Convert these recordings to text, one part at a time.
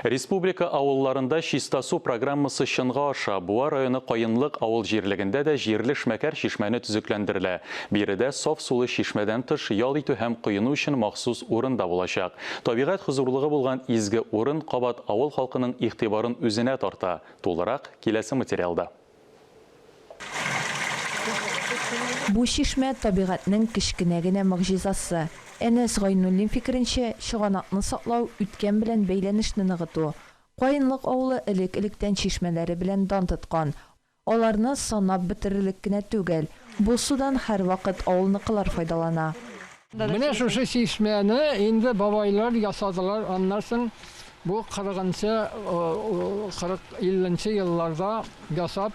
Республика авылларында Чиста су программасы чынга аша. Буа районы Каенлык авыл җирлегендә дә җирле эшмәкәр чишмәне төзекләндерелә. Биредә саф сулы чишмәдән тыш, ял итү һәм коену өчен махсус урын да булачак. Табигать хозурлыгы булган изге урын кабат авыл халкының игътибарын үзенә тарта. Тулырак, киләсе материалда. Бу чишмә, табигатьнең кечкенә генә могҗизасы. Әнәс Гайнуллин фикеренчә, чыганакны саклау, үткән белән бәйләнешне ныгыту. Каенлык авылы элек-электән чишмәләре белән дан тоткан. Аларны санап бетерерлек кенә түгел. Бу судан һәрвакыт авылныкылар файдалана. Менә шушы чишмәне инде бабайлар ясадылар, аннан соң бу кырыгынчы, кырык, илленче елларда ясап,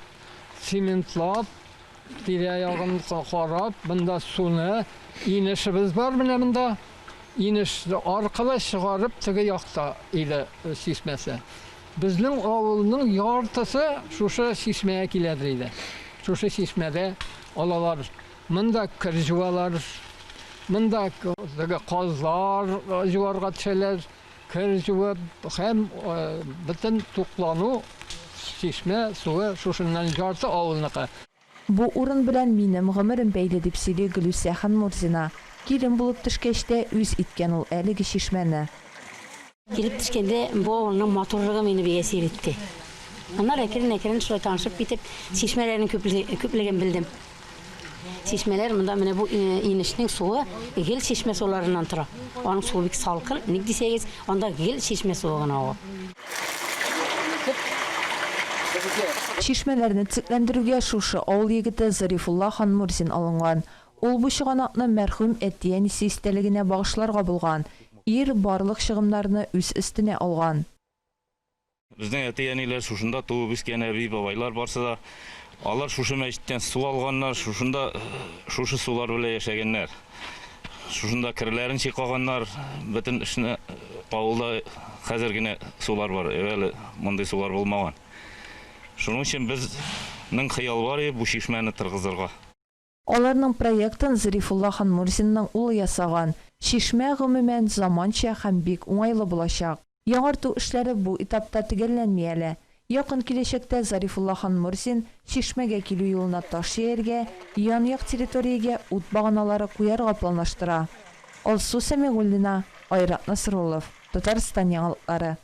цементлап, тирә-ягын карап, монда суны, инешебез бар менә монда, инеш аркылы чыгарып теге якта иде чишмәсе. Безнең авылның яртысы шушы чишмәгә киләдер иде. Шушы чишмәдә алалар. Монда кер җуалар, монда теге казлар җуарга төшәләр, кер җуып һәм бөтен туклану чишмә суы шушыннан ярты авылныкы. Бу урын белән минем гомерем бәйле, дип сөйли Гөлүсә Ханмурзина. Килен булып төшкәч тә үз иткән ул әлеге чишмәне. Килеп төшкәндә бу авылның матурлыгы мине бик әсир итте. Аннары әкрен-әкрен шулай танышып китеп, чишмәләрнең күплеген белдем. Чишмәләр монда менә бу инешнең суы гел чишмә суларыннан тора. Аның суы бик салкын, ник дисәгез, анда гел чишмә суы гына ага. Чишмәләрне төзекләндерүгә шушы авыл егете Зарифулла Ханмурзин алынган. Ул бу чыганакны мәрхүм әти-әнисе истәлегенә багышларга булган. Ир барлык чыгымнарны үз өстенә алган. Безнең әти-әниләр шушында туып үскән, әби-бабайлар барсы да. Алар шушы мәчеттән су алганнар, шушында шушы сулар белән яшәгәннәр. Шушында керләрен чыйкаганнар, бөтен эшне авылда хәзер генә сулар бар, әүвәле мондый сулар булмаган. Шуның өчен безнең хыял бар иде бу чишмәне торгызырга. Аларның проектын Зарифулла Ханмурзинның улы ясаган. Чишмә, гомумән, заманча һәм бик уңайлы булачак. Яңарту эшләре бу этапта төгәлләнми әле. Якын киләчәктә Зарифулла Ханмурзин чишмәгә килү юлына таш җәяргә, ян-як территориягә ут баганалары куярга планлаштыра. Алсу Сәмигуллина, Айрат Насруллов, Татарстан яңалыклары.